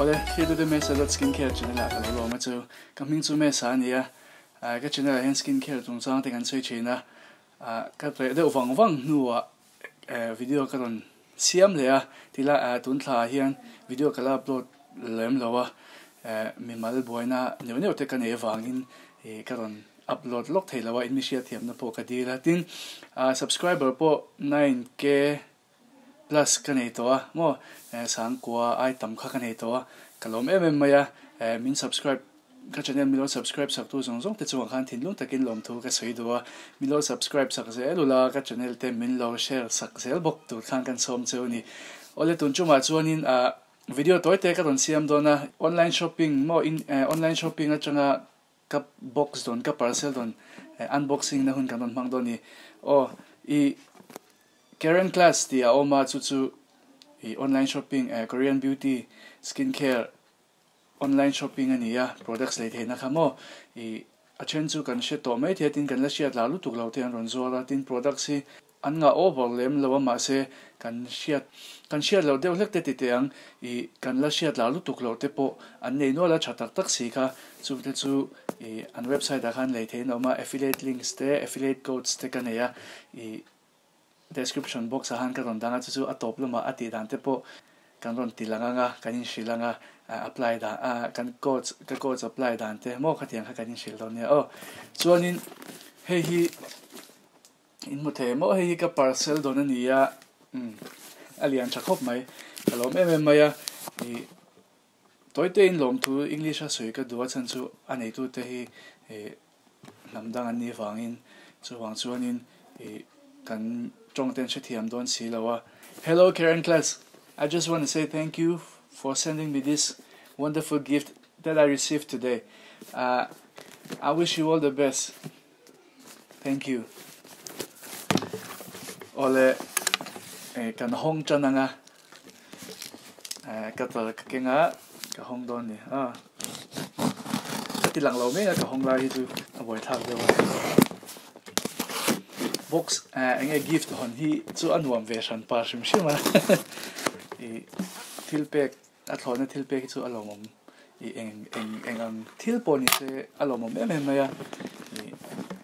Awle, thiltute Mesa dot Skincare channel ah ka lo lawm a chu. Ka hming chu Mesa a ni a, ka channel ah hian skincare chungchang te kan sawi thin a, ka reh deuh vang vang hnuah video ka rawn siam leh a, tilai tun thla ah hian video ka la upload lem lo a, mimal buaina neuh neuh te ka nei avangin ka rawn upload lawk thei lo a, in mi hriatthiamna pawh ka dil a, tin subscriber pawh 9k plus ka nei tawh a maw sangkua ai tam kha ka nei tawh a ka lawm em em mai a min subscribe ka channel min lo subscribe sak tu zawng zawng te chungah khan thinlung takin lawmthu ka sawi duh a min lo subscribe sak zel ula ka channel te min lo share sak zel bawk tur khan kan sawm cheu a ni awle tun chungah chuanin ah video tawi te ka rawn siam dawn a online shopping maw in online shopping atanga ka box dawn ka parcel dawn unboxing na hun kan rawn hmang dawn a ni aw i Karen class tih a awm a chu chu ih online shopping eh Korean beauty skin care online shopping a ni a products lei theihna kha maw ih a then chu kan hre tawh mai thei a tin kan la hriat lah lutuk lo te an rawn zuar a tin products hi an ngah over lem lo a mahse kan hriat kan hriat loh deuh hlek te ti teh ang ih kan la hriat lah lutuk loh te pawh an nei nual a tha tak tak si kha chu te chu ih an website ah khan lei theih an awm a affiliate links te affiliate codes te ka nei a ih. Description box ah khan ka rawn dang a, chu chu a tawp lamah a tih dan te pawh kan rawn ti lang ang a, kan inhrilh ang a, apply dan ah kan codes ka codes apply dan te maw khatiang kha kan inhrilh dawn nia aw. Chuanin hei hi in hmu thei maw hei hi ka parcel dawn a ni a, umm a lian tha khawp mai ka lawm em em mai a, ih tawite in lawmthu English a sawi ka duh a chhan chu a neitute hi ih hnam dang an nih vangin chuvang chuanin ih kan tawng te an hrethiam dawn si lo a. Hello Karen class, I just want to say thank you for sending me this wonderful gift that I received today. Uh, I wish you all the best. Thank you. Ole eh, kan hawng tan anga eh, ka tar ka kenga ka hawng dawn ni ah. Ka ti lang lo mek a ka hawng lai hi chu a buai thlak deuh a. Box eh enge gift hawn hi chu a nuam ve hran pa hrim hrim a ih thil pek a thlawhna thil pek hi chu a lawmawm ih eng eng eng ang thil pawh ni se a lawmawm em em mai a ih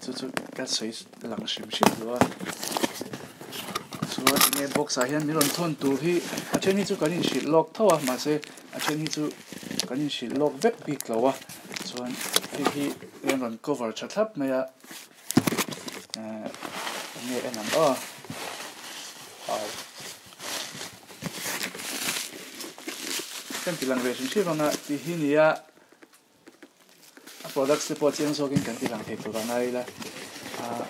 chu chu ka sawi lang hrim hrim lo a chuan enge box ah hian min rawn thawn tur hi a then hi chu kan inhrilh lawk tho a mahse A then hi chu kan inhrilh lawk vek bik lo a, chuan hei hi an rawn cover tha thlap mai a, ehh eng nge en ang aw au kan ti lang ve hrim hrim ang a tih hi nia a products te pawh chiang zawkin kan ti lang thei tur ang a ila ah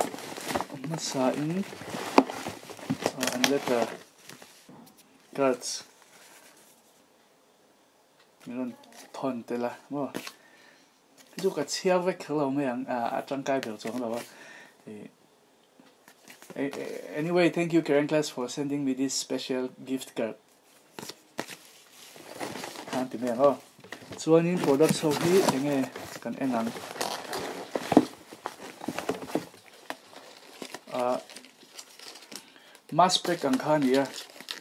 hmasa in an letter cards. Min rawn thawn tel a maw hei chu ka chhiar vek kher lo mai ang a tangkai ber chuang lo a ih anyway thank you Karen class for sending me this special gift card khan ti mai ang aw chuanin products ho hi enge kan en ang ah Mask pack ang kha a ni a,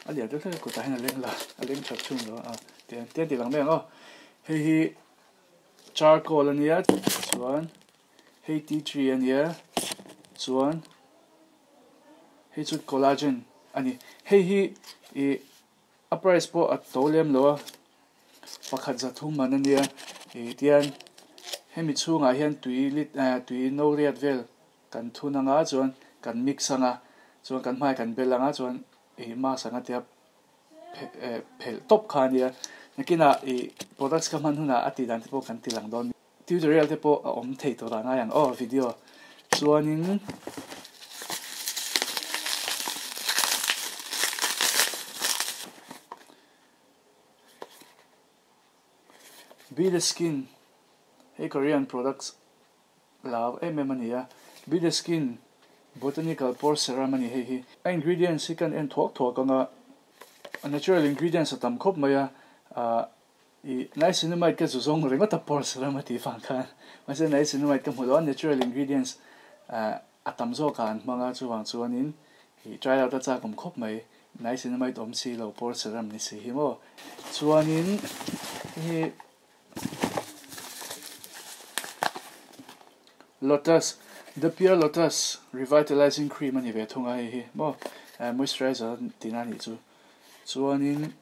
a lian deuh hlek a kutah hian a leng la, a leng that thung lo a, tiang tiang tih lang mai ang aw. Hei hi charcoal a nia chuan hei tea tree a nia chuan hei chu collagen a ni. Hei hi ih a price pawh a to lem lo a, pakhat za thum man a nia ih tian hemi chhungah hian tui lit tui no riat vel Kan thun anga chuan kan mix anga chuan kan hmai kan bel anga chuan ih mask anga tia phelh tawp kha ania. Nakinah ih products ka hman hunah a tih dan te pawh kan ti lang dawn. Tutorial te pawh a awm thei tur ah ngai ang aw video chuanin Be the skin hei Korean products Lau em em a ni a, Be the Skin Botanical Pore Serum a ni hei hi. A ingredients hi kan en thuak thuak ang a, a natural ingredients a tam khawp mai a, ah ih niacinamide ka zu zawng ringawt a pore serum a tih vang khan mahse niacinamide ka hmu lo a, natural ingredients ah a tam zawk ah an hmang a chuvang chuanin ih try out a chak awm khawp mai, niacinamide awm si lo pore serum ni si hi maw. Chuanin. Hei hi Lotus The Pure Lotus Revitalizing Cream a ni ve thung a hei hi maw moisturizer tihna a nih chu. Chuanin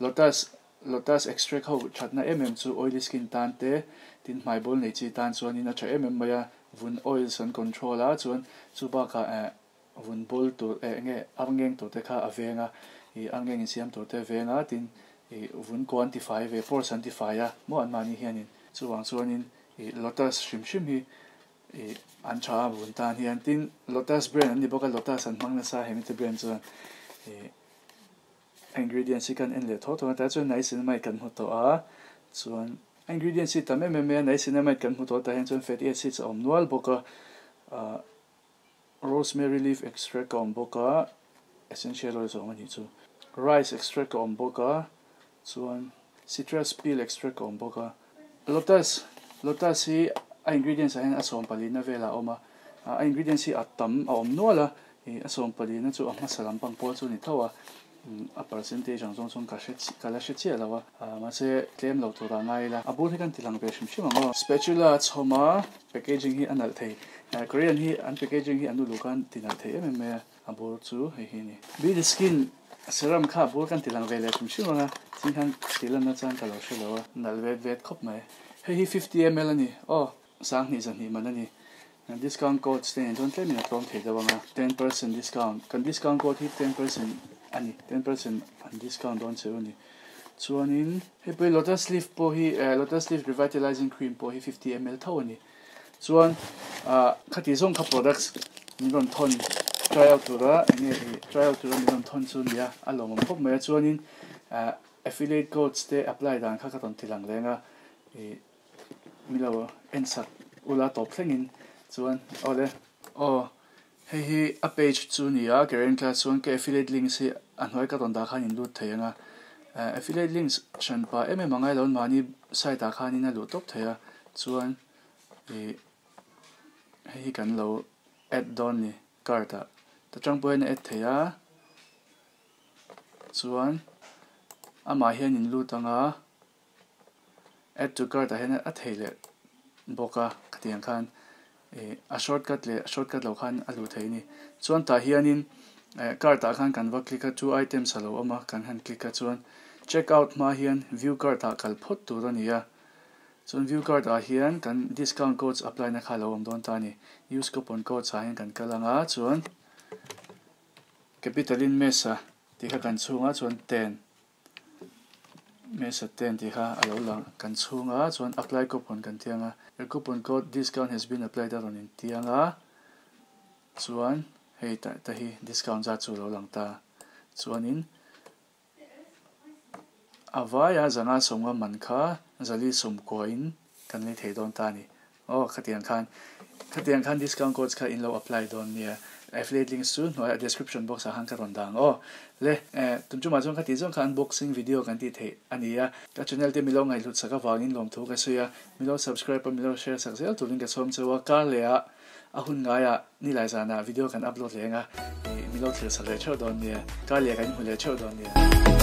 Lotus Lotus extract ho thatna em em chu oily skin tan te tin hmai bawl nei chi tan chuanin a tha em em mai a, vun oils an control a chuan chu bakah eh vun bawl tur eh enge arngeng tur te kha a veng a, ih arngeng insiam tur te a veng a tin ih vun kaw an tifai ve pores an tifai a maw anmahni hianin chuvang chuanin ih lotus hrim hrim hi ih an tha a vun tan hian tin lotus brand an ni bawk a lotus an hmang nasa he mite brand chuan ih. Ingredients hi kan en leh tho tho a, tah chuan niacinamide kan hmu tawh a, chuan ingredients hi tam em em mai a, niacinamide kan hmu tawh a tah hian chuan fatty acids a awm nual bawk a, ah rosemary leaf extract a awm bawk a, essential oils a awm a nih chu, rice extract a awm bawk a, chuan citrus peel extract a awm bawk a, lotus lotus hi a ingredients ah hian a sawm palina velah a awm a, a ingredients hi a tam a awm nual a. Ih a sawm palina chu a hmasa lampang pawh chu a ni tho a, a percentage ang zawng chuan ka hre ka la hre chiah lo a, mahse tlem lo tur ah ngai ila a bur hi kan ti lang ve hrim hrim ang aw. Spatula a chhawm a, packaging hi a nalh thei, Korean hi an packaging hi an uluk a an ti nalh thei em em mai a, a bur chu hei hi a ni. Beauty skin serum kha a bur kan ti lang ve leh hrim hrim ang a, thing khan ti lan na chuan ka lo hre lo a, nalh vet vet khawp mai. Hei hi 50 ml a ni aw. Sanghnih zahnih man a ni. Discount codes te nen chuan tlemin a tlawm thei deuh ang a, 10% discount, kan discount code hi 10% a ni, 10% an discount dawn cheu a ni. Chuanin hei pawh hi lotus leaf pawh hi lotus leaf revitalizing cream pawh hi 50 ml tho a ni. Chuan ah khati zawng kha products min rawn thawn try out tura eng nge i try out tura min rawn thawn chu a ni a, a lawmawm khawp mai a. Chuanin ah affiliate codes te apply dan kha ka rawn ti lang reng a, ih. Milo en sak ula tawp thlengin chuan awle. Aw hei hi a page chu ni a Karen class chuan ka affiliate links hi a hnuai ka rawn dah khan in lut thei ang a affiliate links hran pah em em angai lo mahni site ah khanin a luh tawp thei a chuan ih hei hi kan lo add dawn ni card ah ta tang pawh hian a add thei a chuan amah hian in lut ang a. Add to cart ah hian a thei leh bawk a khatiang khan ih a shortcut leh shortcut loh khan a luh theih a ni. Chuan tah hianin eh cart ah khan kan va click a two items a lo awm a kan han click a chuan check out hma hian view cart ah kal phawt tur a ni a. Chuan view cart ah hian kan discount codes apply na kha a lo awm dawn ta a ni. Use coupon codes ah hian kan kal ang a chuan capital in mesa tih kha kan chhungah chuan 10. Mesa ten tih kha a lo lang kan chhung a chuan apply coupon kan ti ang a your coupon code discount has been applied a rawn in ti ang a chuan hei ta ta hi discount zat chu a lo lang ta chuanin a vaia zanga sawmnga man kha zali sawmkua in kan lei thei dawn ta a ni. Aw khatiang khan khatiang khan discount codes kha in lo apply dawn nia affiliate links chu hnuaiah description box ah khan ka rawn dang aw le eh tun chumah chuan khati zawng kha unboxing video kan tih theih a ni a ka channel te milo ngaihhlut sak avangin lawmthu ka sawi a milo subscribe a milo share sak zel turin ka chhawm cheu a kar leh ah a hun ngaiah nilai zanah video kan upload leh anga ih milo thlir sak leh theuh dawn nia kar leh kan inhmu leh theuh dawn nia.